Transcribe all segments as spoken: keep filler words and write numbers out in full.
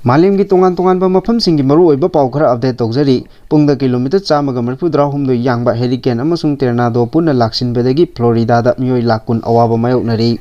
ꯃꯥꯂꯦꯝꯒꯤ ꯇꯣꯉꯥꯟ ꯇꯣꯉꯥꯟꯕ ꯃꯐꯝꯁꯤꯡꯒꯤ ꯃꯔꯨꯑꯣꯏꯕ ꯄꯥꯎ ꯈꯔ ꯑꯞꯗꯦꯠ ꯇꯧꯖꯔꯤ꯫ ꯄꯨꯡꯗ ꯀꯤꯂꯣꯃꯤꯇꯔ ꯆꯥꯝꯃꯒ ꯃꯔꯤꯐꯨꯇꯔꯥꯍꯨꯝꯗꯣꯏ ꯌꯥꯡꯕ ꯍꯦꯔꯤꯀꯦꯟ ꯑꯃꯁꯨꯡ ꯇꯦꯔꯅꯥꯗꯣ ꯄꯨꯟꯅ ꯂꯥꯛꯁꯤꯟꯕꯗꯒꯤ ꯐ꯭ꯂꯣꯔꯤꯗꯥꯗ ꯃꯤꯑꯣꯏ ꯂꯥꯈ ꯀꯨꯟ ꯑꯋꯥꯕ ꯃꯥꯌꯣꯛꯅꯔꯤ꯫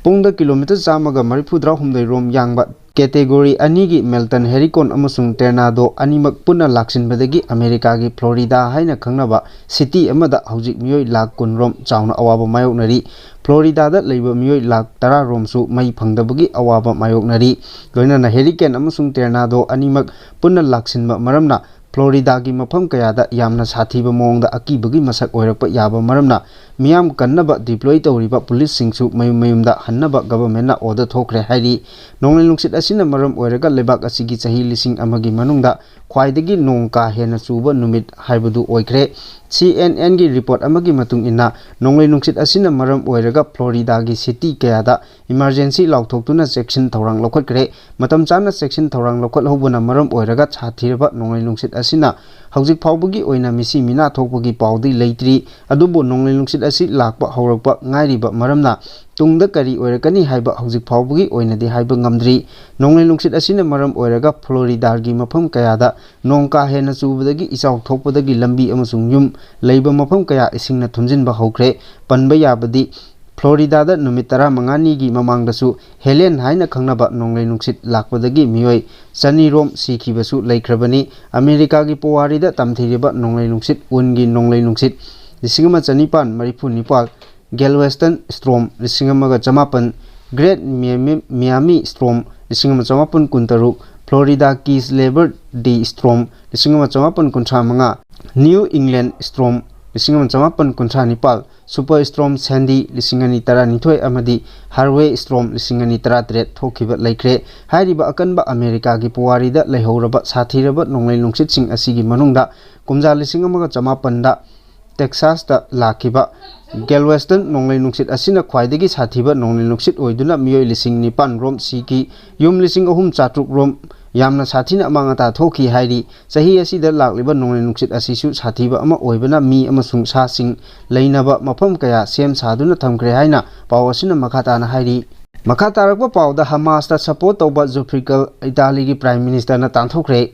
ꯄꯨꯡꯗ ꯀꯤꯂꯣꯃꯤꯇꯔ ꯆꯥꯝꯃꯒ ꯃꯔꯤꯐꯨꯇꯔꯥꯍꯨꯝꯗꯣꯏ ꯔꯣꯝ ꯌꯥꯡꯕ ꯀꯦꯇꯦꯒꯣꯔꯤ ꯑꯅꯤꯒꯤ ꯃꯦꯜꯇꯟ ꯍꯦꯔꯤꯀꯣꯟ ꯑꯃꯁꯨꯡ ꯇꯦꯔꯅꯥꯗꯣ ꯑꯅꯤꯃꯛ ꯄꯨꯟꯅ ꯂꯥꯛꯁꯤꯟꯕꯗꯒꯤ ꯑꯃꯦꯔꯤꯀꯥꯒꯤ ꯐ꯭ꯂꯣꯔꯤꯗꯥ ꯍꯥꯏꯅ ꯈꯪꯅꯕ ꯁꯤꯇꯤ ꯑꯃꯗ ꯍꯧꯖꯤꯛ ꯃꯤꯑꯣꯏ ꯂꯥꯈ ꯀꯨꯟ ꯔꯣꯝ ꯆꯥꯎꯅ ꯑꯋꯥꯕ ꯃꯥꯌꯣꯛꯅꯔꯤ꯫ ꯐ꯭ꯂꯣꯔꯤꯗꯥꯗ ꯂꯩꯕ ꯃꯤꯑꯣꯏ ꯂꯥꯈ ꯇꯔꯥ ꯔꯣꯝꯁꯨ ꯃꯩ ꯐꯪꯗꯕꯒꯤ ꯑꯋꯥꯕ ꯃꯥꯌꯣꯛꯅꯔꯤ꯫ ꯂꯣꯏꯅꯅ ꯍꯦꯔꯤꯀꯦꯟ ꯑꯃꯁꯨꯡ ꯇꯦꯔꯅꯥꯗꯣ ꯑꯅꯤꯃꯛ ꯄꯨꯟꯅ ꯂꯥꯛꯁꯤꯟꯕ ꯃꯔꯝꯅ ꯐ꯭ꯂꯣꯔꯤꯗꯥꯒꯤ ꯃꯐꯝ ꯀꯌꯥꯗ ꯌꯥꯝꯅ ꯁꯥꯊꯤꯕ ꯃꯑꯣꯡꯗ ꯑꯀꯤꯕꯒꯤ ꯃꯁꯛ ꯑꯣꯏꯔꯛꯄ ꯌꯥꯕ ꯃꯔꯝꯅ ꯃꯤꯌꯥꯝ ꯀꯟꯅꯕ ꯗꯤꯄ꯭ꯂꯣꯏ ꯇꯧꯔꯤꯕ ꯄꯨꯂꯤꯁꯁꯤꯡꯁꯨ ꯃꯌꯨꯝ ꯃꯌꯨꯝꯗ ꯍꯟꯅꯕ ꯒꯚꯔꯟꯃꯦꯟꯠꯅ ꯑꯣꯔꯗꯔ ꯊꯣꯛꯈ꯭ꯔꯦ ꯍꯥꯏꯔꯤ꯫ ꯅꯣꯡꯂꯩ ꯅꯨꯡꯁꯤꯠ ꯑꯁꯤꯅ ꯃꯔꯝ ꯑꯣꯏꯔꯒ ꯂꯩꯕꯥꯛ ꯑꯁꯤꯒꯤ ꯆꯍꯤ ꯂꯤꯁꯤꯡ ꯑꯃꯒꯤ ꯃꯅꯨꯡꯗ ꯈ꯭ꯋꯥꯏꯗꯒꯤ ꯅꯣꯡ ꯀꯥ ꯍꯦꯟꯅ ꯆꯨꯕ ꯅꯨꯃꯤꯠ ꯍꯥꯏꯕꯗꯨ ꯑꯣꯏꯈ꯭ꯔꯦ꯫ ꯁꯤ ꯑꯦꯟ ꯑꯦꯟꯒꯤ ꯔꯤꯄꯣꯔꯠ ꯑꯃꯒꯤ ꯃꯇꯨꯡ ꯏꯟꯅ, ꯅꯣꯡꯂꯩ ꯅꯨꯡꯁꯤꯠ ꯑꯁꯤꯅ ꯃꯔꯝ ꯑꯣꯏꯔꯒ ꯐ꯭ꯂꯣꯔꯤꯗꯥꯒꯤ ꯁꯤꯇꯤ ꯀꯌꯥꯗ ꯏꯃꯔꯖꯦꯟꯁꯤ ꯂꯥꯎꯊꯣꯛꯇꯨꯅ ꯆꯦꯛꯁꯤꯟ ꯊꯧꯔꯥꯡ ꯂꯧꯈꯠꯈ꯭ꯔꯦ꯫ ꯃꯇꯝ ꯆꯥꯅ ꯆꯦꯛꯁꯤꯟ ꯊꯧꯔꯥꯡ ꯂꯧꯈꯠꯍꯧꯕꯅ ꯃꯔꯝ ꯑꯣꯏꯔꯒ ꯁꯥꯊꯤꯔꯕ ꯅꯣꯡꯂꯩ ꯅꯨꯡꯁꯤꯠ ꯑꯁꯤꯅ ꯍꯧꯖꯤꯛ ꯐꯥꯎꯕꯒꯤ ꯑꯣꯏꯅ ꯃꯤꯁꯤ ꯃꯤꯅꯥ ꯊꯣꯛꯄꯒꯤ ꯄꯥꯎꯗꯤ ꯂꯩꯇ꯭ꯔꯤ꯫ ꯑꯗꯨꯕꯨ ꯅꯣꯡꯂꯩ ꯅꯨꯡꯁꯤꯠ ꯑꯁꯤ ꯂꯥꯛꯄ ꯍꯧꯔꯛꯄ ꯉꯥꯏꯔꯤꯕ ꯃꯔꯝꯅ ꯇꯨꯡꯗ ꯀꯔꯤ ꯑꯣꯏꯔꯛꯀꯅꯤ ꯍꯥꯏꯕ ꯍꯧꯖꯤꯛ ꯐꯥꯎꯕꯒꯤ ꯑꯣꯏꯅꯗꯤ ꯍꯥꯏꯕ ꯉꯝꯗ꯭ꯔꯤ꯫ ꯅꯣꯡꯂꯩ ꯅꯨꯡꯁꯤꯠ ꯑꯁꯤꯅ ꯃꯔꯝ ꯑꯣꯏꯔꯒ ꯐ꯭ꯂꯣꯔꯤꯗꯥꯒꯤ ꯃꯐꯝ ꯀꯌꯥꯗ ꯅꯣꯡ ꯀꯥ ꯍꯦꯟꯅ ꯆꯨꯕꯗꯒꯤ ꯏꯆꯥꯎ ꯊꯣꯛꯄꯗꯒꯤ ꯂꯝꯕꯤ ꯑꯃꯁꯨꯡ ꯌꯨꯝ ꯂꯩꯕ ꯃꯐꯝ ꯀꯌꯥ ꯏꯁꯤꯡꯅ ꯊꯨꯝꯖꯤꯟꯕ ꯍꯧꯈ꯭ꯔꯦ꯫ ꯄꯟꯕ ꯌꯥꯕꯗꯤ, ꯐ꯭ꯂꯣꯔꯤꯗꯥꯗ ꯅꯨꯃꯤꯠ ꯇꯔꯥꯃꯉꯥꯅꯤꯒꯤ ꯃꯃꯥꯡꯗꯁꯨ ꯍꯦꯂꯦꯟ ꯍꯥꯏꯅ ꯈꯪꯅꯕ ꯅꯣꯡꯂꯩ ꯅꯨꯡꯁꯤꯠ ꯂꯥꯛꯄꯗꯒꯤ ꯃꯤꯑꯣꯏ ꯆꯅꯤ ꯔꯣꯝ ꯁꯤꯈꯤꯕꯁꯨ ꯂꯩꯈ꯭ꯔꯕꯅꯤ꯫ ꯑꯃꯦꯔꯤꯀꯥꯒꯤ ꯄꯨꯋꯥꯔꯤꯗ ꯇꯝꯊꯤꯔꯤꯕ ꯅꯣꯡꯂꯩ ꯅꯨꯡꯁꯤꯠ, ꯎꯟꯒꯤ ꯅꯣꯡꯂꯩ ꯅꯨꯡꯁꯤꯠ ꯂꯤꯁꯤꯡ ꯑꯃ ꯆꯅꯤꯄꯥꯟ ꯃꯔꯤꯐꯨ ꯅꯤꯄꯥꯜ, ꯒꯦꯜꯋꯦꯁꯇꯟ ꯁ꯭ꯇꯣꯔꯝ ꯂꯤꯁꯤꯡ ꯑꯃꯒ ꯆꯃꯥꯄꯟ, ꯒ꯭ꯔꯦꯠ ꯃꯤꯌꯥꯃꯤ, ꯃꯤꯌꯥꯃꯤ ꯁ꯭ꯇꯣꯔꯝ ꯂꯤꯁꯤꯡ ꯑꯃ ꯆꯃꯥꯄꯟ ꯀꯨꯟꯇꯔꯨꯛ, ꯐ꯭ꯂꯣꯔꯤꯗꯥ ꯀꯤꯁ ꯂꯦꯕꯔ ꯗꯦ ꯁ꯭ꯇꯣꯔꯝ ꯂꯤꯁꯤꯡ ꯑꯃ ꯆꯃꯥꯄꯟ ꯀꯨꯟꯊ꯭ꯔꯥ ꯃꯉꯥ, ꯅ꯭ꯌꯨ ꯏꯪꯂꯦꯟ ꯁ꯭ꯇꯣꯔꯝ ꯂꯤꯁꯤꯡ ꯑꯃ ꯆꯃꯥꯄꯟ ꯀꯨꯟꯊ꯭ꯔꯥ ꯅꯤꯄꯥꯜ, ꯁꯨꯄꯔ ꯁ꯭ꯇꯣꯔꯝ ꯁꯦꯟꯗꯤ ꯂꯤꯁꯤꯡ ꯑꯅꯤ ꯇꯔꯥꯅꯤꯊꯣꯏ ꯑꯃꯗꯤ ꯍꯥꯔꯋꯦ ꯁ꯭ꯇꯣꯔꯝ ꯂꯤꯁꯤꯡ ꯑꯅꯤ ꯇꯔꯥꯇꯔꯦꯠ ꯊꯣꯛꯈꯤꯕ ꯂꯩꯈ꯭ꯔꯦ꯫ ꯍꯥꯏꯔꯤꯕ ꯑꯀꯟꯕ ꯑꯃꯦꯔꯤꯀꯥꯒꯤ ꯄꯨꯋꯥꯔꯤꯗ ꯂꯩꯍꯧꯔꯕ ꯁꯥꯊꯤꯔꯕ ꯅꯣꯡꯂꯩ ꯅꯨꯡꯁꯤꯠꯁꯤꯡ ꯑꯁꯤꯒꯤ ꯃꯅꯨꯡꯗ ꯀꯨꯝꯖꯥ ꯂꯤꯁꯤꯡ ꯑꯃꯒ ꯆꯃꯥꯄꯟꯗ ꯇꯦꯛꯁꯥꯁꯇ ꯂꯥꯛꯈꯤꯕ ꯒꯦꯜꯋꯦꯁꯇꯟ ꯅꯣꯡꯂꯩ ꯅꯨꯡꯁꯤꯠ ꯑꯁꯤꯅ ꯈ꯭ꯋꯥꯏꯗꯒꯤ ꯁꯥꯊꯤꯕ ꯅꯣꯡꯂꯩ ꯅꯨꯡꯁꯤꯠ ꯑꯣꯏꯗꯨꯅ ꯃꯤꯑꯣꯏ ꯂꯤꯁꯤꯡ ꯅꯤꯄꯥꯟ ꯔꯣꯝ ꯁꯤꯈꯤ, ꯌꯨꯝ ꯂꯤꯁꯤꯡ ꯑꯍꯨꯝ ꯆꯥꯇ꯭ꯔꯨꯛ ꯔꯣꯝ ꯌꯥꯝꯅ ꯁꯥꯊꯤꯅ ꯑꯃꯥꯡ ꯑꯇꯥ ꯊꯣꯛꯈꯤ ꯍꯥꯏꯔꯤ꯫ ꯆꯍꯤ ꯑꯁꯤꯗ ꯂꯥꯛꯂꯤꯕ ꯅꯣꯡꯂꯩ ꯅꯨꯡꯁꯤꯠ ꯑꯁꯤꯁꯨ ꯁꯥꯊꯤꯕ ꯑꯃ ꯑꯣꯏꯕꯅ ꯃꯤ ꯑꯃꯁꯨꯡ ꯁꯥꯁꯤꯡ ꯂꯩꯅꯕ ꯃꯐꯝ ꯀꯌꯥ ꯁꯦꯝ ꯁꯥꯗꯨꯅ ꯊꯝꯈ꯭ꯔꯦ ꯍꯥꯏꯅ ꯄꯥꯎ ꯑꯁꯤꯅ ꯃꯈꯥ ꯇꯥꯅ ꯍꯥꯏꯔꯤ꯫ ꯃꯈꯥ ꯇꯥꯔꯛꯄ ꯄꯥꯎꯗ ꯍꯃꯥꯁꯇ ꯁꯄꯣꯔꯠ ꯇꯧꯕ ꯖꯨꯜꯐꯤꯀꯔ ꯏꯇꯥꯂꯤꯒꯤ ꯄ꯭ꯔꯥꯏꯝ ꯃꯤꯅꯤꯁꯇꯔꯅ ꯇꯥꯟꯊꯣꯛꯈ꯭ꯔꯦ꯫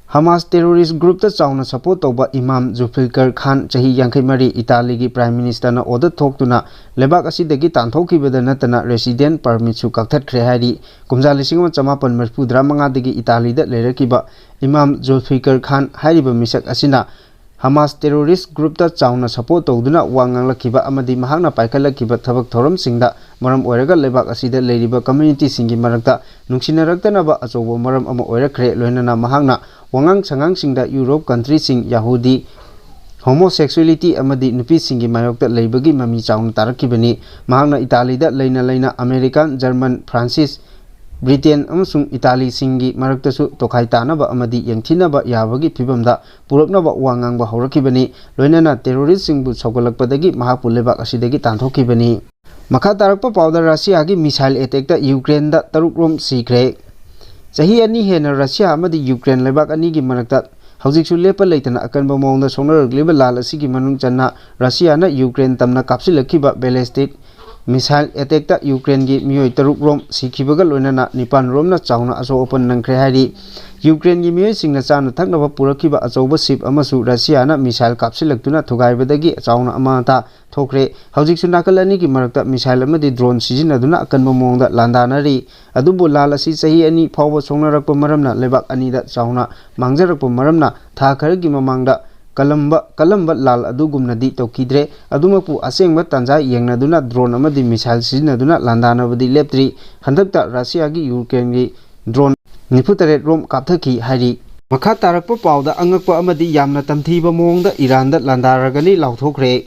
ꯍꯃꯥꯁ ꯇꯦꯔꯣꯔꯤꯁ ꯒ꯭ꯔꯨꯞꯇ ꯆꯥꯎꯅ ꯁꯄꯣꯔꯠ ꯇꯧꯕ ꯏꯃꯥꯝ ꯖꯨꯜꯐꯤꯀꯔ ꯈꯥꯟ, ꯆꯍꯤ ꯌꯥꯡꯈꯩ ꯃꯔꯤ, ꯏꯇꯥꯂꯤꯒꯤ ꯄ꯭ꯔꯥꯏꯝ ꯃꯤꯅꯤꯁꯇꯔꯅ ꯑꯣꯔꯗꯔ ꯊꯣꯛꯇꯨꯅ ꯂꯩꯕꯥꯛ ꯑꯁꯤꯗꯒꯤ ꯇꯥꯟꯊꯣꯛꯈꯤꯕꯗ ꯅꯠꯇꯅ ꯔꯦꯁꯤꯗꯦꯟ ꯄꯔꯃꯤꯠꯁꯨ ꯀꯛꯊꯠꯈ꯭ꯔꯦ ꯍꯥꯏꯔꯤ꯫ ꯀꯨꯝꯖꯥ ꯂꯤꯁꯤꯡ ꯑꯃ ꯆꯃꯥꯄꯟ ꯃꯔꯤꯐꯨꯇꯔꯥ ꯃꯉꯥꯗꯒꯤ ꯏꯇꯥꯂꯤꯗ ꯂꯩꯔꯛꯈꯤꯕ ꯏꯃꯥꯝ ꯖꯨꯜꯐꯤꯀꯔ ꯈꯥꯟ ꯍꯥꯏꯔꯤꯕ ꯃꯤꯁꯛ ꯑꯁꯤꯅ ꯍꯃꯥꯁ ꯇꯦꯔꯣꯔꯤꯁ ꯒ꯭ꯔꯨꯞꯇ ꯆꯥꯎꯅ ꯁꯄꯣꯔꯠ ꯇꯧꯗꯨꯅ ꯋꯥ ꯉꯥꯡꯂꯛꯈꯤꯕ ꯑꯃꯗꯤ ꯃꯍꯥꯛꯅ ꯄꯥꯏꯈꯠꯂꯛꯈꯤꯕ ꯊꯕꯛ ꯊꯧꯔꯝꯁꯤꯡꯗ ꯃꯔꯝ ꯑꯣꯏꯔꯒ ꯂꯩꯕꯥꯛ ꯑꯁꯤꯗ ꯂꯩꯔꯤꯕ ꯀꯝꯃ꯭ꯌꯨꯅꯤꯇꯤꯁꯤꯡꯒꯤ ꯃꯔꯛꯇ ꯅꯨꯡꯁꯤꯅꯔꯛꯇꯅꯕ ꯑꯆꯧꯕ ꯃꯔꯝ ꯑꯃ ꯑꯣꯏꯔꯛꯈ꯭ꯔꯦ꯫ ꯂꯣꯏꯅꯅ ꯃꯍꯥꯛꯅ ꯋꯥꯉꯥꯡ ꯁꯉꯥꯡꯁꯤꯡꯗ ꯌꯨꯔꯣꯞ ꯀꯟꯇ꯭ꯔꯤꯁꯤꯡ, ꯌꯍꯨꯗꯤ, ꯍꯣꯃꯣꯁꯦꯛꯁꯨꯑꯦꯂꯤꯇꯤ ꯑꯃꯗꯤ ꯅꯨꯄꯤꯁꯤꯡꯒꯤ ꯃꯥꯌꯣꯛꯇ ꯂꯩꯕꯒꯤ ꯃꯃꯤ ꯆꯥꯎꯅ ꯇꯥꯔꯛꯈꯤꯕꯅꯤ꯫ ꯃꯍꯥꯛꯅ ꯏꯇꯥꯂꯤꯗ ꯂꯩꯅ ꯂꯩꯅ ꯑꯃꯦꯔꯤꯀꯥꯟ, ꯖꯔꯃꯟ, ꯐ꯭ꯔꯥꯟꯁꯤꯁ, ꯕ꯭ꯔꯤꯇꯦꯟ ꯑꯃꯁꯨꯡ ꯏꯇꯥꯂꯤꯁꯤꯡꯒꯤ ꯃꯔꯛꯇꯁꯨ ꯇꯣꯈꯥꯏ ꯇꯥꯅꯕ ꯑꯃꯗꯤ ꯌꯦꯡꯊꯤꯅꯕ ꯌꯥꯕꯒꯤ ꯐꯤꯕꯝꯗ ꯄꯨꯔꯛꯅꯕ ꯋꯥ ꯉꯥꯡꯕ ꯍꯧꯔꯛꯈꯤꯕꯅꯤ꯫ ꯂꯣꯏꯅꯅ ꯇꯦꯔꯣꯔꯤꯁꯁꯤꯡꯕꯨ ꯁꯧꯒꯠꯂꯛꯄꯗꯒꯤ ꯃꯍꯥꯛꯄꯨ ꯂꯩꯕꯥꯛ ꯑꯁꯤꯗꯒꯤ ꯇꯥꯟꯊꯣꯛꯈꯤꯕꯅꯤ꯫ ꯃꯈꯥ ꯇꯥꯔꯛꯄ ꯄꯥꯎꯗ ꯔꯁꯤꯌꯥꯒꯤ ꯃꯤꯁꯥꯏꯜ ꯑꯦꯇꯦꯛꯇ ꯌꯨꯀ꯭ꯔꯦꯟꯗ ꯇꯔꯨꯛ ꯔꯣꯝ ꯁꯤꯈ꯭ꯔꯦ꯫ ꯆꯍꯤ ꯑꯅꯤ ꯍꯦꯟꯅ ꯔꯁꯤꯌꯥ ꯑꯃꯗꯤ ꯌꯨꯀ꯭ꯔꯦꯟ ꯂꯩꯕꯥꯛ ꯑꯅꯤꯒꯤ ꯃꯔꯛꯇ ꯍꯧꯖꯤꯛꯁꯨ ꯂꯦꯞꯄ ꯂꯩꯇꯅ ꯑꯀꯟꯕ ꯃꯑꯣꯡꯗ ꯁꯣꯛꯅꯔꯛꯂꯤꯕ ꯂꯥꯜ ꯑꯁꯤꯒꯤ ꯃꯅꯨꯡ ꯆꯟꯅ ꯔꯁꯤꯌꯥꯅ ꯌꯨꯀ꯭ꯔꯦꯟ ꯇꯝꯅ ꯀꯥꯞꯁꯤꯜꯂꯛꯈꯤꯕ ꯕꯦꯂꯦꯁꯇꯤꯛ ꯃꯤꯁꯥꯏꯜ ꯑꯦꯇꯦꯛꯇ ꯌꯨꯀ꯭ꯔꯦꯟꯒꯤ ꯃꯤꯑꯣꯏ ꯇꯔꯨꯛ ꯔꯣꯝ ꯁꯤꯈꯤꯕꯒ ꯂꯣꯏꯅꯅ ꯅꯤꯄꯥꯟ ꯔꯣꯝꯅ ꯆꯥꯎꯅ ꯑꯁꯣꯛ ꯑꯄꯟ ꯅꯪꯈ꯭ꯔꯦ ꯍꯥꯏꯔꯤ꯫ ꯌꯨꯀ꯭ꯔꯦꯟꯒꯤ ꯃꯤꯑꯣꯏꯁꯤꯡꯅ ꯆꯥꯅ ꯊꯛꯅꯕ ꯄꯨꯔꯛꯈꯤꯕ ꯑꯆꯧꯕ ꯁꯤꯞ ꯑꯃꯁꯨ ꯔꯁꯤꯌꯥꯅ ꯃꯤꯁꯥꯏꯜ ꯀꯥꯞꯁꯤꯜꯂꯛꯇꯨꯅ ꯊꯨꯒꯥꯏꯕꯗꯒꯤ ꯆꯥꯎꯅ ꯑꯃꯥꯡ ꯑꯇꯥ ꯊꯣꯛꯈ꯭ꯔꯦ꯫ ꯍꯧꯖꯤꯛꯁꯨ ꯅꯥꯀꯜ ꯑꯅꯤꯒꯤ ꯃꯔꯛꯇ ꯃꯤꯁꯥꯏꯜ ꯑꯃꯗꯤ ꯗ꯭ꯔꯣꯟ ꯁꯤꯖꯤꯟꯅꯗꯨꯅ ꯑꯀꯟꯕ ꯃꯑꯣꯡꯗ ꯂꯥꯟꯗꯥꯅꯔꯤ꯫ ꯑꯗꯨꯕꯨ ꯂꯥꯜ ꯑꯁꯤ ꯆꯍꯤ ꯑꯅꯤ ꯐꯥꯎꯕ ꯁꯣꯛꯅꯔꯛꯄ ꯃꯔꯝꯅ ꯂꯩꯕꯥꯛ ꯑꯅꯤꯗ ꯆꯥꯎꯅ ꯃꯥꯡꯖꯔꯛꯄ ꯃꯔꯝꯅ ꯊꯥ ꯈꯔꯒꯤ ꯃꯃꯥꯡꯗ ꯀꯂꯝꯕ, ꯀꯂꯝꯕ ꯂꯥꯜ ꯑꯗꯨꯒꯨꯝꯅꯗꯤ ꯇꯧꯈꯤꯗ꯭ꯔꯦ꯫ ꯑꯗꯨꯃꯛꯄꯨ ꯑꯁꯦꯡꯕ ꯇꯥꯟꯖꯥ ꯌꯦꯡꯅꯗꯨꯅ ꯗ꯭ꯔꯣꯟ ꯑꯃꯗꯤ ꯃꯤꯁꯥꯏꯜ ꯁꯤꯖꯤꯟꯅꯗꯨꯅ ꯂꯥꯟꯗꯥꯅꯕꯗꯤ ꯂꯦꯞꯇ꯭ꯔꯤ꯫ ꯍꯟꯗꯛꯇ ꯔꯁꯤꯌꯥꯒꯤ ꯌꯨꯀ꯭ꯔꯦꯟꯒꯤ ꯗ꯭ꯔꯣꯟ ꯅꯤꯐꯨꯇꯔꯦꯠ ꯔꯣꯝ ꯀꯥꯞꯊꯈꯤ ꯍꯥꯏꯔꯤ꯫ ꯃꯈꯥ ꯇꯥꯔꯛꯄ ꯄꯥꯎꯗ ꯑꯉꯛꯄ ꯑꯃꯗꯤ ꯌꯥꯝꯅ ꯇꯝꯊꯤꯕ ꯃꯑꯣꯡꯗ ꯏꯔꯥꯟꯗ ꯂꯥꯟꯗꯥꯔꯒꯅꯤ ꯂꯥꯎꯊꯣꯛꯈ꯭ꯔꯦ꯫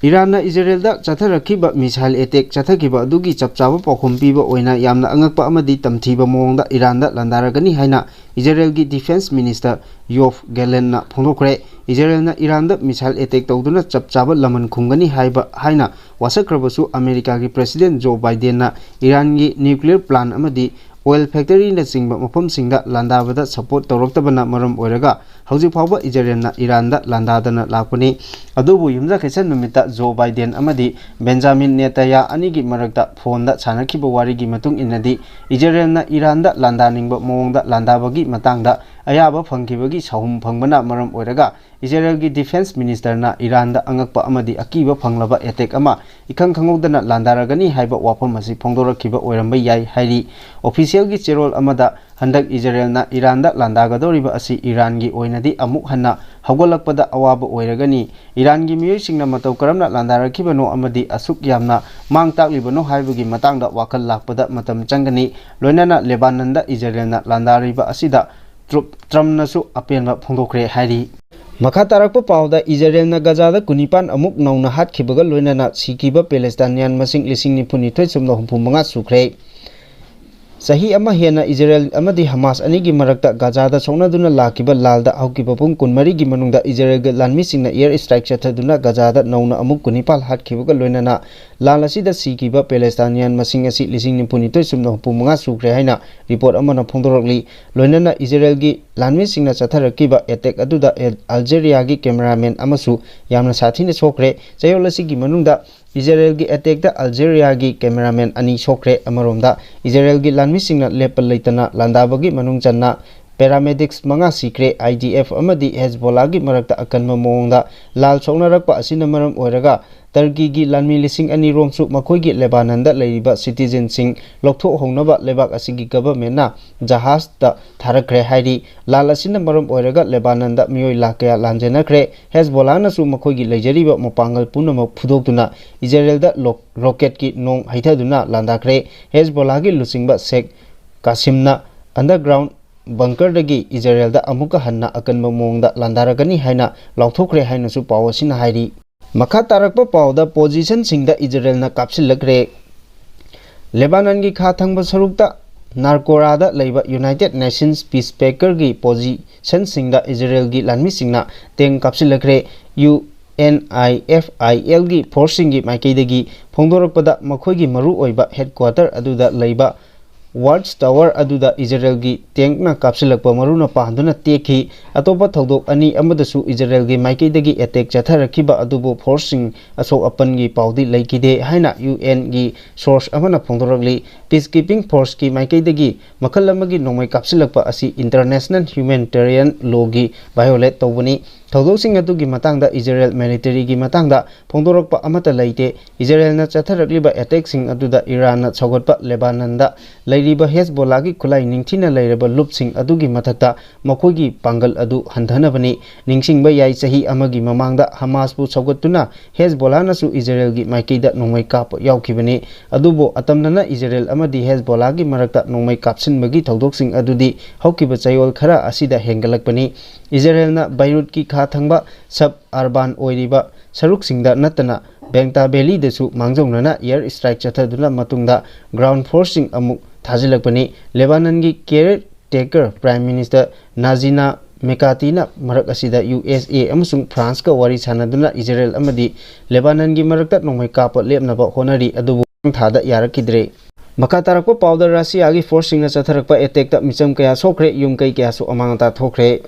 ꯏꯔꯥꯟꯅ ꯏꯖꯔꯦꯜꯗ ꯆꯠꯊꯔꯛꯈꯤꯕ ꯃꯤꯁꯥꯏꯜ ꯑꯦꯇꯦꯛ ꯆꯠꯊꯈꯤꯕ ꯑꯗꯨꯒꯤ ꯆꯞ ꯆꯥꯕ ꯄꯥꯎꯈꯨꯝ ꯄꯤꯕ ꯑꯣꯏꯅ ꯌꯥꯝꯅ ꯑꯉꯛꯄ ꯑꯃꯗꯤ ꯇꯝꯊꯤꯕ ꯃꯑꯣꯡꯗ ꯏꯔꯥꯟꯗ ꯂꯥꯟꯗꯥꯔꯒꯅꯤ ꯍꯥꯏꯅ ꯏꯖꯔꯦꯜꯒꯤ ꯗꯤꯐꯦꯟꯁ ꯃꯤꯅꯤꯁꯇꯔ ꯌꯣꯐ ꯒꯦꯂꯦꯟꯅ ꯐꯣꯡꯗꯣꯛꯈ꯭ꯔꯦ꯫ ꯏꯖꯔꯦꯜꯅ ꯏꯔꯥꯟꯗ ꯃꯤꯁꯥꯏꯜ ꯑꯦꯇꯦꯛ ꯇꯧꯗꯨꯅ ꯆꯞ ꯆꯥꯕ ꯂꯃꯟ ꯈꯨꯝꯒꯅꯤ ꯍꯥꯏꯕ ꯍꯥꯏꯅ ꯋꯥꯁꯛꯈ꯭ꯔꯕꯁꯨ, ꯑꯃꯦꯔꯤꯀꯥꯒꯤ ꯄ꯭ꯔꯦꯁꯤꯗꯦꯟ ꯖꯣ ꯕꯥꯏꯗꯦꯟꯅ ꯏꯔꯥꯟꯒꯤ ꯅ꯭ꯌꯨꯀ꯭ꯂꯤꯌꯔ ꯄ꯭ꯂꯥꯟ ꯑꯃꯗꯤ ꯑꯣꯏꯜ ꯐꯦꯛꯇꯔꯤꯅꯆꯤꯡꯕ ꯃꯐꯝꯁꯤꯡꯗ ꯂꯥꯟꯗꯥꯕꯗ ꯁꯄꯣꯔꯠ ꯇꯧꯔꯛꯇꯕꯅ ꯃꯔꯝ ꯑꯣꯏꯔꯒ ꯍꯧꯖꯤꯛ ꯐꯥꯎꯕ ꯏꯖꯔꯦꯜꯅ ꯏꯔꯥꯟꯗ ꯂꯥꯟꯗꯥꯗꯅ ꯂꯥꯛꯄꯅꯤ꯫ ꯑꯗꯨꯕꯨ ꯌꯨꯝꯖꯀꯩꯁ ꯅꯨꯃꯤꯠꯇ ꯖꯣ ꯕꯥꯏꯗꯦꯟ ꯑꯃꯗꯤ ꯕꯦꯟꯖꯥꯃꯤꯟ ꯅꯦꯇꯌꯥ ꯑꯅꯤꯒꯤ ꯃꯔꯛꯇ ꯐꯣꯟꯗ ꯁꯥꯟꯅꯈꯤꯕ ꯋꯥꯔꯤꯒꯤ ꯃꯇꯨꯡ ꯏꯟꯅꯗꯤ, ꯏꯖꯔꯦꯜꯅ ꯏꯔꯥꯟꯗ ꯂꯥꯟꯗꯥꯅꯤꯡꯕ ꯃꯑꯣꯡꯗ ꯂꯥꯟꯗꯥꯕꯒꯤ ꯃꯇꯥꯡꯗ ꯑꯌꯥꯕ ꯐꯪꯈꯤꯕꯒꯤ ꯁꯥꯎꯍꯨꯝ ꯐꯪꯕꯅ ꯃꯔꯝ ꯑꯣꯏꯔꯒ ꯏꯖꯔꯦꯜꯒꯤ ꯗꯤꯐꯦꯟꯁ ꯃꯤꯅꯤꯁꯇꯔꯅ ꯏꯔꯥꯟꯗ ꯑꯉꯛꯄ ꯑꯃꯗꯤ ꯑꯀꯤꯕ ꯐꯪꯂꯕ ꯑꯦꯇꯦꯛ ꯑꯃ ꯏꯈꯪ ꯈꯪꯍꯧꯗꯅ ꯂꯥꯟꯗꯥꯔꯒꯅꯤ ꯍꯥꯏꯕ ꯋꯥꯐꯝ ꯑꯁꯤ ꯐꯣꯡꯗꯣꯔꯛꯈꯤꯕ ꯑꯣꯏꯔꯝꯕ ꯌꯥꯏ ꯍꯥꯏꯔꯤ꯫ ꯑꯣꯐꯤꯁꯤꯌꯦꯜꯒꯤ ꯆꯦꯔꯣꯜ ꯑꯃꯗ, "ꯍꯟꯗꯛ ꯏꯖꯔꯦꯜꯅ ꯏꯔꯥꯟꯗ ꯂꯥꯟꯗꯥꯒꯗꯧꯔꯤꯕ ꯑꯁꯤ ꯏꯔꯥꯟꯒꯤ ꯑꯣꯏꯅꯗꯤ ꯑꯃꯨꯛ ꯍꯟꯅ ꯍꯧꯒꯠꯂꯛꯄꯗ ꯑꯋꯥꯕ ꯑꯣꯏꯔꯒꯅꯤ꯫ ꯏꯔꯥꯟꯒꯤ ꯃꯤꯑꯣꯏꯁꯤꯡꯅ ꯃꯇꯧ ꯀꯔꯝꯅ ꯂꯥꯟꯗꯥꯔꯛꯈꯤꯕꯅꯣ ꯑꯃꯗꯤ ꯑꯁꯨꯛ ꯌꯥꯝꯅ ꯃꯥꯡ ꯇꯥꯛꯂꯤꯕꯅꯣ ꯍꯥꯏꯕꯒꯤ ꯃꯇꯥꯡꯗ ꯋꯥꯈꯜ ꯂꯥꯛꯄꯗ ꯃꯇꯝ ꯆꯪꯒꯅꯤ"꯫ ꯂꯣꯏꯅꯅ ꯂꯦꯕꯥꯅꯟꯗ ꯏꯖꯔꯦꯜꯅ ꯂꯥꯟꯗꯥꯔꯤꯕ ꯑꯁꯤꯗ ꯇ꯭ꯔꯨꯞ-, ꯇ꯭ꯔꯝꯞꯅꯁꯨ ꯑꯄꯦꯟꯕ ꯐꯣꯡꯗꯣꯛꯈ꯭ꯔꯦ ꯍꯥꯏꯔꯤ꯫ ꯃꯈꯥ ꯇꯥꯔꯛꯄ ꯄꯥꯎꯗ, ꯏꯖꯔꯦꯜꯅ ꯒꯖꯥꯗ ꯀꯨꯟꯅꯤꯄꯥꯟ ꯑꯃꯨꯛ ꯅꯧꯅ ꯍꯥꯠꯈꯤꯕꯒ ꯂꯣꯏꯅꯅ ꯁꯤꯈꯤꯕ ꯄꯦꯂꯦꯁꯇꯥꯏꯅꯤꯌꯥꯟ ꯃꯁꯤꯡ ꯂꯤꯁꯤꯡ ꯅꯤꯐꯨ ꯅꯤꯊꯣꯏ ꯆꯨꯝꯅ ꯍꯨꯝꯐꯨ ꯃꯉꯥ ꯁꯨꯈ꯭ꯔꯦ꯫ ꯆꯍꯤ ꯑꯃ ꯍꯦꯟꯅ ꯏꯖꯔꯦꯜ ꯑꯃꯗꯤ ꯍꯃꯥꯁ ꯑꯅꯤꯒꯤ ꯃꯔꯛꯇ ꯒꯖꯥꯗ ꯁꯣꯛꯅꯗꯨꯅ ꯂꯥꯛꯈꯤꯕ ꯂꯥꯜꯗ ꯍꯧꯈꯤꯕ ꯄꯨꯡ ꯀꯨꯟꯃꯔꯤꯒꯤ ꯃꯅꯨꯡꯗ ꯏꯖꯔꯦꯜꯒꯤ ꯂꯥꯟꯃꯤꯁꯤꯡꯅ ꯑꯦꯌꯔ ꯁ꯭ꯇ꯭ꯔꯥꯏꯛ ꯆꯠꯊꯗꯨꯅ ꯒꯖꯥꯗ ꯅꯧꯅ ꯑꯃꯨꯛ ꯀꯨꯟꯅꯤꯄꯥꯜ ꯍꯥꯠꯈꯤꯕꯒ ꯂꯣꯏꯅꯅ ꯂꯥꯜ ꯑꯁꯤꯗ ꯁꯤꯈꯤꯕ ꯄꯦꯂꯦꯁꯇꯥꯏꯅꯤꯌꯥꯟ ꯃꯁꯤꯡ ꯑꯁꯤ ꯂꯤꯁꯤꯡ ꯅꯤꯐꯨ ꯅꯤꯊꯣꯏ ꯆꯨꯝꯅ ꯍꯨꯝꯐꯨ ꯃꯉꯥ ꯁꯨꯈ꯭ꯔꯦ ꯍꯥꯏꯅ ꯔꯤꯄꯣꯔꯠ ꯑꯃꯅ ꯐꯣꯡꯗꯣꯔꯛꯂꯤ꯫ ꯂꯣꯏꯅꯅ ꯏꯖꯔꯦꯜꯒꯤ ꯂꯥꯟꯃꯤꯁꯤꯡꯅ ꯆꯠꯊꯔꯛꯈꯤꯕ ꯑꯦꯇꯦꯛ ꯑꯗꯨꯗ ꯑꯦ-, ꯑꯜꯖꯦꯔꯤꯌꯥꯒꯤ ꯀꯦꯃꯦꯔꯥꯃꯦꯟ ꯑꯃꯁꯨ ꯌꯥꯝꯅ ꯁꯥꯊꯤꯅ ꯁꯣꯛꯈ꯭ꯔꯦ꯫ ꯆꯌꯣꯜ ꯑꯁꯤꯒꯤ ꯃꯅꯨꯡꯗ ꯏꯖꯔꯦꯜꯒꯤ ꯑꯦꯇꯦꯛꯇ ꯑꯜꯖꯦꯔꯤꯌꯥꯒꯤ ꯀꯦꯃꯦꯔꯥꯃꯦꯟ ꯑꯅꯤ ꯁꯣꯛꯈ꯭ꯔꯦ꯫ ꯑꯃꯔꯣꯝꯗ, ꯏꯖꯔꯦꯜꯒꯤ ꯂꯥꯟꯃꯤꯁꯤꯡꯅ ꯂꯦꯞꯄ ꯂꯩꯇꯅ ꯂꯥꯟꯗꯥꯕꯒꯤ ꯃꯅꯨꯡ ꯆꯟꯅ ꯄꯦꯔꯥꯃꯦꯗꯤꯛꯁ ꯃꯉꯥ ꯁꯤꯈ꯭ꯔꯦ꯫ ꯑꯥꯏ ꯗꯤ ꯑꯦꯐ ꯑꯃꯗꯤ ꯍꯦꯖꯕꯣꯂꯥꯒꯤ ꯃꯔꯛꯇ ꯑꯀꯟꯕ ꯃꯑꯣꯡꯗ ꯂꯥꯜ ꯁꯣꯛꯅꯔꯛꯄ ꯑꯁꯤꯅ ꯃꯔꯝ ꯑꯣꯏꯔꯒ ꯇꯔꯀꯤꯒꯤ ꯂꯥꯟꯃꯤ ꯂꯤꯁꯤꯡ ꯑꯅꯤ ꯔꯣꯝꯁꯨ ꯃꯈꯣꯏꯒꯤ ꯂꯦꯕꯥꯅꯟꯗ ꯂꯩꯔꯤꯕ ꯁꯤꯇꯤꯖꯦꯟꯁꯤꯡ ꯂꯧꯊꯣꯛꯍꯧꯅꯕ ꯂꯩꯕꯥꯛ ꯑꯁꯤꯒꯤ ꯒꯚꯔꯟꯃꯦꯟꯠꯅ ꯖꯍꯥꯖꯇ ꯊꯥꯔꯛꯈ꯭ꯔꯦ ꯍꯥꯏꯔꯤ꯫ ꯂꯥꯜ ꯑꯁꯤꯅ ꯃꯔꯝ ꯑꯣꯏꯔꯒ ꯂꯦꯕꯥꯅꯟꯗ ꯃꯤꯑꯣꯏ ꯂꯥꯈ ꯀꯌꯥ ꯂꯥꯟꯖꯦꯟꯅꯈ꯭ꯔꯦ꯫ ꯍꯦꯖꯕꯣꯂꯥꯅꯁꯨ ꯃꯈꯣꯏꯒꯤ ꯂꯩꯖꯔꯤꯕ ꯃꯄꯥꯡꯒꯜ ꯄꯨꯝꯅꯃꯛ ꯐꯨꯗꯣꯛꯇꯨꯅ ꯏꯖꯔꯦꯜꯗ ꯂꯣꯛ-, ꯔꯣꯀꯦꯠꯀꯤ ꯅꯣꯡ ꯍꯩꯊꯗꯨꯅ ꯂꯥꯟꯗꯥꯈ꯭ꯔꯦ꯫ ꯍꯦꯖꯕꯣꯂꯥꯒꯤ ꯂꯨꯆꯤꯡꯕ ꯁꯦꯈ ꯀꯥꯁꯤꯝꯅ ꯑꯟꯗꯔꯒ꯭ꯔꯥꯎꯟ ꯕꯪꯀꯔꯗꯒꯤ ꯏꯖꯔꯦꯜꯗ ꯑꯃꯨꯛꯀ ꯍꯟꯅ ꯑꯀꯟꯕ ꯃꯑꯣꯡꯗ ꯂꯥꯟꯗꯥꯔꯛꯀꯅꯤ ꯍꯥꯏꯅ ꯂꯥꯎꯊꯣꯛꯈ꯭ꯔꯦ ꯍꯥꯏꯅꯁꯨ ꯄꯥꯎ ꯑꯁꯤꯅ ꯍꯥꯏꯔꯤ꯫ ꯃꯈꯥ ꯇꯥꯔꯛꯄ ꯄꯥꯎꯗ, ꯄꯣꯖꯤꯁꯟꯁꯤꯡꯗ ꯏꯖꯔꯦꯜꯅ ꯀꯥꯞꯁꯤꯜꯂꯛꯈ꯭ꯔꯦ꯫ ꯂꯦꯕꯥꯅꯟꯒꯤ ꯈꯥ ꯊꯪꯕ ꯁꯔꯨꯛꯇ ꯅꯥꯔꯀꯣꯔꯥꯗ ꯂꯩꯕ ꯌꯨꯅꯥꯏꯇꯦꯗ ꯅꯦꯁꯟꯁ ꯄꯤꯁ ꯄꯦꯀꯔꯒꯤ ꯄꯣꯖꯤꯁꯟꯁꯤꯡꯗ ꯏꯖꯔꯦꯜꯒꯤ ꯂꯥꯟꯃꯤꯁꯤꯡꯅ ꯇꯦꯡ ꯀꯥꯞꯁꯤꯜꯂꯛꯈ꯭ꯔꯦ꯫ ꯌꯨ ꯑꯦꯟ ꯑꯥꯏ ꯑꯦꯐ ꯑꯥꯏ ꯑꯦꯜꯒꯤ ꯐꯣꯔꯁꯁꯤꯡꯒꯤ ꯃꯥꯏꯀꯩꯗꯒꯤ ꯐꯣꯡꯗꯣꯔꯛꯄꯗ, ꯃꯈꯣꯏꯒꯤ ꯃꯔꯨꯑꯣꯏꯕ ꯍꯦꯗꯀ꯭ꯋꯥꯇꯔ ꯑꯗꯨꯗ ꯂꯩꯕ Watch Tower ꯑꯗꯨꯗ ꯏꯖꯔꯦꯜꯒꯤ ꯇꯦꯡꯛꯅ ꯀꯥꯞꯁꯤꯜꯂꯛꯄ ꯃꯔꯨꯅ ꯄꯥꯟꯗꯨꯅ ꯇꯦꯛꯈꯤ꯫ ꯑꯇꯣꯞꯄ ꯊꯧꯗꯣꯛ ꯑꯅꯤ ꯑꯃꯗꯁꯨ ꯏꯖꯔꯦꯜꯒꯤ ꯃꯥꯏꯀꯩꯗꯒꯤ ꯑꯦꯇꯦꯛ ꯆꯠꯊꯔꯛꯈꯤꯕ ꯑꯗꯨꯕꯨ ꯐꯣꯔꯁꯁꯤꯡ ꯑꯁꯣꯛ ꯑꯄꯟꯒꯤ ꯄꯥꯎꯗꯤ ꯂꯩꯈꯤꯗꯦ ꯍꯥꯏꯅ ꯌꯨ ꯑꯦꯟꯒꯤ ꯁꯣꯔꯁ ꯑꯃꯅ ꯐꯣꯡꯗꯣꯔꯛꯂꯤ꯫ ꯄꯤꯁ ꯀꯤꯄꯤꯡ ꯐꯣꯔꯁꯀꯤ ꯃꯥꯏꯀꯩꯗꯒꯤ ꯃꯈꯜ ꯑꯃꯒꯤ ꯅꯣꯡꯃꯩ ꯀꯥꯞꯁꯤꯜꯂꯛꯄ ꯑꯁꯤ ꯏꯟꯇꯔꯅꯦꯁꯅꯦꯜ ꯍ꯭ꯌꯨꯃꯦꯅꯤꯇꯦꯔꯤꯌꯟ ꯂꯣꯒꯤ ꯚꯥꯏꯑꯣꯂꯦꯠ ꯇꯧꯕꯅꯤ꯫ ꯊꯧꯗꯣꯛꯁꯤꯡ ꯑꯗꯨꯒꯤ ꯃꯇꯥꯡꯗ ꯏꯖꯔꯦꯜ ꯃꯤꯂꯤꯇꯔꯤꯒꯤ ꯃꯇꯥꯡꯗ ꯐꯣꯡꯗꯣꯔꯛꯄ ꯑꯃꯠꯇ ꯂꯩꯇꯦ꯫ ꯏꯖꯔꯦꯜꯅ ꯆꯠꯊꯔꯛꯂꯤꯕ ꯑꯦꯇꯦꯛꯁꯤꯡ ꯑꯗꯨꯗ ꯏꯔꯥꯟꯅ ꯁꯧꯒꯠꯄ ꯂꯦꯕꯥꯅꯟꯗ ꯂꯩꯔꯤꯕ ꯍꯦꯖꯕꯣꯂꯥꯒꯤ ꯈꯨꯠꯂꯥꯏ ꯅꯤꯡꯊꯤꯅ ꯂꯩꯔꯕ ꯂꯨꯞꯁꯤꯡ ꯑꯗꯨꯒꯤ ꯃꯊꯛꯇ ꯃꯈꯣꯏꯒꯤ ꯄꯥꯡꯒꯜ ꯑꯗꯨ ꯍꯟꯊꯅꯕꯅꯤ꯫ ꯅꯤꯡꯁꯤꯡꯕ ꯌꯥꯏ, ꯆꯍꯤ ꯑꯃꯒꯤ ꯃꯃꯥꯡꯗ ꯍꯃꯥꯁꯄꯨ ꯁꯧꯒꯠꯇꯨꯅ ꯍꯦꯖꯕꯣꯂꯥꯅꯁꯨ ꯏꯖꯔꯦꯜꯒꯤ ꯃꯥꯏꯀꯩꯗ ꯅꯣꯡꯃꯩ ꯀꯥꯞꯄ ꯌꯥꯎꯈꯤꯕꯅꯤ꯫ ꯑꯗꯨꯕꯨ ꯑꯇꯝꯅꯅ ꯏꯖꯔꯦꯜ ꯑꯃꯗꯤ ꯍꯦꯖꯕꯣꯂꯥꯒꯤ ꯃꯔꯛꯇ ꯅꯣꯡꯃꯩ ꯀꯥꯞꯁꯤꯟꯕꯒꯤ ꯊꯧꯗꯣꯛꯁꯤꯡ ꯑꯗꯨꯗꯤ ꯍꯧꯈꯤꯕ ꯆꯌꯣꯜ ꯈꯔ ꯑꯁꯤꯗ ꯍꯦꯟꯒꯠꯂꯛꯄꯅꯤ꯫ ꯏꯖꯔꯦꯜꯅ ꯕꯩꯔꯨꯠꯀꯤ ꯈꯥ ꯊꯪꯕ ꯁꯕ ꯑꯔꯕꯥꯟ ꯑꯣꯏꯔꯤꯕ ꯁꯔꯨꯛꯁꯤꯡꯗ ꯅꯠꯇꯅ ꯕꯦꯡꯇꯥ ꯚꯦꯂꯤꯗꯁꯨ ꯃꯥꯡꯖꯧꯅꯅ ꯑꯦꯌꯔ ꯁ꯭ꯇ꯭ꯔꯥꯏꯛ ꯆꯠꯊꯗꯨꯅ ꯃꯇꯨꯡꯗ ꯒ꯭ꯔꯥꯎꯟ ꯐꯣꯔꯁꯁꯤꯡ ꯑꯃꯨꯛ ꯊꯥꯖꯤꯜꯂꯛꯄꯅꯤ꯫ ꯂꯦꯕꯥꯅꯟꯒꯤ ꯀꯦꯌꯔ ꯇꯦꯀꯔ ꯄ꯭ꯔꯥꯏꯝ ꯃꯤꯅꯤꯁꯇꯔ ꯅꯥꯖꯤꯅꯥ ꯃꯦꯀꯥꯇꯤꯅ ꯃꯔꯛ ꯑꯁꯤꯗ ꯌꯨ ꯑꯦꯁ ꯑꯦ ꯑꯃꯁꯨꯡ ꯐ꯭ꯔꯥꯟꯁꯀ ꯋꯥꯔꯤ ꯁꯥꯟꯅꯗꯨꯅ ꯏꯖꯔꯦꯜ ꯑꯃꯗꯤ ꯂꯦꯕꯥꯅꯟꯒꯤ ꯃꯔꯛꯇ ꯅꯣꯡꯃꯩ ꯀꯥꯞꯄ ꯂꯦꯞꯅꯕ ꯍꯣꯠꯅꯔꯤ, ꯑꯗꯨꯕꯨ ꯃꯊꯪ ꯊꯥꯗ ꯌꯥꯔꯛꯈꯤꯗ꯭ꯔꯦ꯫ ꯃꯈꯥ ꯇꯥꯔꯛꯄ ꯄꯥꯎꯗ ꯔꯁꯤꯌꯥꯒꯤ ꯐꯣꯔꯁꯁꯤꯡꯅ ꯆꯠꯊꯔꯛꯄ ꯑꯦꯇꯦꯛꯇ ꯃꯤꯆꯝ ꯀꯌꯥ ꯁꯣꯛꯈ꯭ꯔꯦ, ꯌꯨꯝ ꯀꯩ ꯀꯌꯥꯁꯨ ꯑꯃꯥꯡ ꯑꯇꯥ ꯊꯣꯛꯈ꯭ꯔꯦ꯫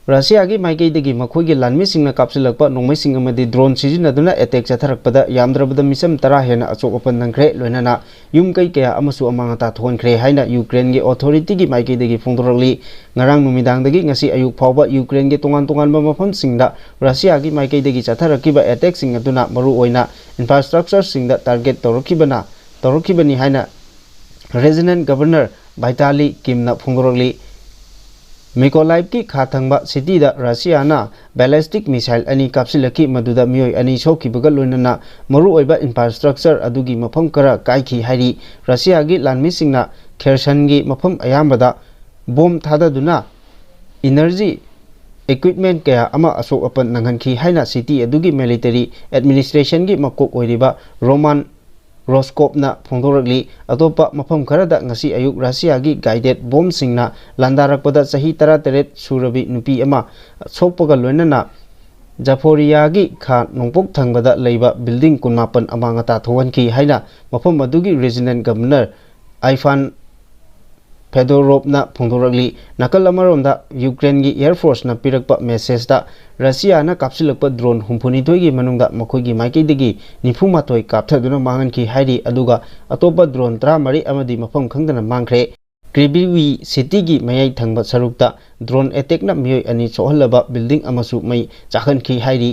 ꯔꯁꯤꯌꯥꯒꯤ ꯃꯥꯏꯀꯩꯗꯒꯤ ꯃꯈꯣꯏꯒꯤ ꯂꯥꯟꯃꯤꯁꯤꯡꯅ ꯀꯥꯞꯁꯤꯜꯂꯛꯄ ꯅꯣꯡꯃꯩꯁꯤꯡ ꯑꯃꯗꯤ ꯗ꯭ꯔꯣꯟ ꯁꯤꯖꯤꯟꯅꯗꯨꯅ ꯑꯦꯇꯦꯛ ꯆꯠꯊꯔꯛꯄꯗ ꯌꯥꯝꯗ꯭ꯔꯕꯗ ꯃꯤꯆꯝ ꯇꯔꯥ ꯍꯦꯟꯅ ꯑꯆꯣꯛ ꯑꯄꯟ ꯅꯪꯈ꯭ꯔꯦ, ꯂꯣꯏꯅꯅ ꯌꯨꯝ ꯀꯩ ꯀꯌꯥ ꯑꯃꯁꯨ ꯑꯃꯥꯡ ꯑꯇꯥ ꯊꯣꯛꯍꯟꯈ꯭ꯔꯦ ꯍꯥꯏꯅ ꯌꯨꯀ꯭ꯔꯦꯟꯒꯤ ꯑꯣꯊꯣꯔꯤꯇꯤꯒꯤ ꯃꯥꯏꯀꯩꯗꯒꯤ ꯐꯣꯡꯗꯣꯔꯛꯂꯤ꯫ ꯉꯔꯥꯡ ꯅꯨꯃꯤꯗꯥꯡꯗꯒꯤ ꯉꯁꯤ ꯑꯌꯨꯛ ꯐꯥꯎꯕ ꯌꯨꯀ꯭ꯔꯦꯟꯒꯤ ꯇꯣꯉꯥꯟ ꯇꯣꯉꯥꯟꯕ ꯃꯐꯝꯁꯤꯡꯗ ꯔꯁꯤꯌꯥꯒꯤ ꯃꯥꯏꯀꯩꯗꯒꯤ ꯆꯠꯊꯔꯛꯈꯤꯕ ꯑꯦꯇꯦꯛꯁꯤꯡ ꯑꯗꯨꯅ ꯃꯔꯨꯑꯣꯏꯅ ꯏꯟꯐ꯭ꯔꯥꯁ꯭ꯇ꯭ꯔꯛꯆꯔꯁꯤꯡꯗ ꯇꯥꯔꯒꯦꯠ ꯇꯧꯔꯛꯈꯤꯕꯅ ꯇꯧꯔꯛꯈꯤꯕꯅꯤ ꯍꯥꯏꯅ ꯔꯦꯖꯤꯅꯦꯟ ꯒꯕꯔꯅꯔ ꯚꯥꯏꯇꯥꯂꯤ ꯀꯤꯝꯅ ꯐꯣꯡꯗꯣꯔꯛꯂꯤ꯫ ꯃꯤꯀꯣꯂꯥꯏꯚꯀꯤ ꯈꯥ ꯊꯪꯕ ꯁꯤꯇꯤꯗ ꯔꯁꯤꯌꯥꯅ ꯕꯦꯂꯤꯁꯇꯤꯛ ꯃꯤꯁꯥꯏꯜ ꯑꯅꯤ ꯀꯥꯞꯁꯤꯜꯂꯛꯈꯤ, ꯃꯗꯨꯗ ꯃꯤꯑꯣꯏ ꯑꯅꯤ ꯁꯣꯛꯈꯤꯕꯒ ꯂꯣꯏꯅꯅ ꯃꯔꯨꯑꯣꯏꯕ ꯏꯟꯐ꯭ꯔꯥꯁ꯭ꯇ꯭ꯔꯛꯆꯔ ꯑꯗꯨꯒꯤ ꯃꯐꯝ ꯈꯔ ꯀꯥꯏꯈꯤ ꯍꯥꯏꯔꯤ꯫ ꯔꯁꯤꯌꯥꯒꯤ ꯂꯥꯟꯃꯤꯁꯤꯡꯅ ꯈꯦꯔꯁꯟꯒꯤ ꯃꯐꯝ ꯑꯌꯥꯝꯕꯗ ꯕꯣꯝ ꯊꯥꯗꯗꯨꯅ ꯏꯅꯔꯖꯤ ꯏꯀ꯭ꯋꯤꯞꯃꯦꯟ ꯀꯌꯥ ꯑꯃ ꯑꯁꯣꯛ ꯑꯄꯟ ꯅꯪꯍꯟꯈꯤ ꯍꯥꯏꯅ ꯁꯤꯇꯤ ꯑꯗꯨꯒꯤ ꯃꯤꯂꯤꯇꯔꯤ ꯑꯦꯗꯃꯤꯅꯤꯁꯇ꯭ꯔꯦꯁꯟꯒꯤ ꯃꯀꯣꯛ ꯑꯣꯏꯔꯤꯕ ꯔꯣꯃꯥꯟ ꯔꯣꯁꯀꯣꯞꯅ ꯐꯣꯡꯗꯣꯔꯛꯂꯤ꯫ ꯑꯇꯣꯞꯄ ꯃꯐꯝ ꯈꯔꯗ ꯉꯁꯤ ꯑꯌꯨꯛ ꯔꯁꯤꯌꯥꯒꯤ ꯒꯥꯏꯗꯦꯠ ꯕꯣꯝꯁꯤꯡꯅ ꯂꯥꯟꯗꯥꯔꯛꯄꯗ ꯆꯍꯤ ꯇꯔꯥꯇꯔꯦꯠ ꯁꯨꯔꯕꯤ ꯅꯨꯄꯤ ꯑꯃ ꯁꯣꯛꯄꯒ ꯂꯣꯏꯅꯅ ꯖꯐꯣꯔꯤꯌꯥꯒꯤ ꯈꯥ ꯅꯣꯡꯄꯣꯛ ꯊꯪꯕꯗ ꯂꯩꯕ ꯕꯤꯜꯗꯤꯡ ꯀꯨꯟꯃꯥꯄꯟ ꯑꯃꯥꯡ ꯑꯇꯥ ꯊꯣꯛꯍꯟꯈꯤ ꯍꯥꯏꯅ ꯃꯐꯝ ꯑꯗꯨꯒꯤ ꯔꯦꯖꯤꯅꯦꯟ ꯒꯕꯔꯅꯔ ꯑꯥꯏꯐꯥꯟ ꯐꯦꯗꯣꯔꯣꯞꯅ ꯐꯣꯡꯗꯣꯔꯛꯂꯤ꯫ ꯅꯥꯀꯜ ꯑꯃꯔꯣꯝꯗ ꯌꯨꯀ꯭ꯔꯦꯟꯒꯤ ꯑꯦꯌꯔ ꯐꯣꯔꯁꯅ ꯄꯤꯔꯛꯄ ꯃꯦꯁꯦꯖꯇ ꯔꯁꯤꯌꯥꯅ ꯀꯥꯞꯁꯤꯜꯂꯛꯄ ꯗ꯭ꯔꯣꯟ ꯍꯨꯝꯐꯨꯅꯤꯊꯣꯏꯒꯤ ꯃꯅꯨꯡꯗ ꯃꯈꯣꯏꯒꯤ ꯃꯥꯏꯀꯩꯗꯒꯤ ꯅꯤꯐꯨ ꯃꯥꯊꯣꯏ ꯀꯥꯞꯊꯗꯨꯅ ꯃꯥꯡꯍꯟꯈꯤ ꯍꯥꯏꯔꯤ, ꯑꯗꯨꯒ ꯑꯇꯣꯞꯄ ꯗ꯭ꯔꯣꯟ ꯇꯔꯥꯃꯔꯤ ꯑꯃꯗꯤ ꯃꯐꯝ ꯈꯪꯗꯅ ꯃꯥꯡꯈ꯭ꯔꯦ꯫ ꯀ꯭ꯔꯤꯕꯤꯋꯤ ꯁꯤꯇꯤꯒꯤ ꯃꯌꯥꯏ ꯊꯪꯕ ꯁꯔꯨꯛꯇ ꯗ꯭ꯔꯣꯟ ꯑꯦꯇꯦꯛꯅ ꯃꯤꯑꯣꯏ ꯑꯅꯤ ꯁꯣꯛꯍꯜꯂꯕ ꯕꯤꯜꯗꯤꯡ ꯑꯃꯁꯨ ꯃꯩ ꯆꯥꯛꯍꯟꯈꯤ ꯍꯥꯏꯔꯤ꯫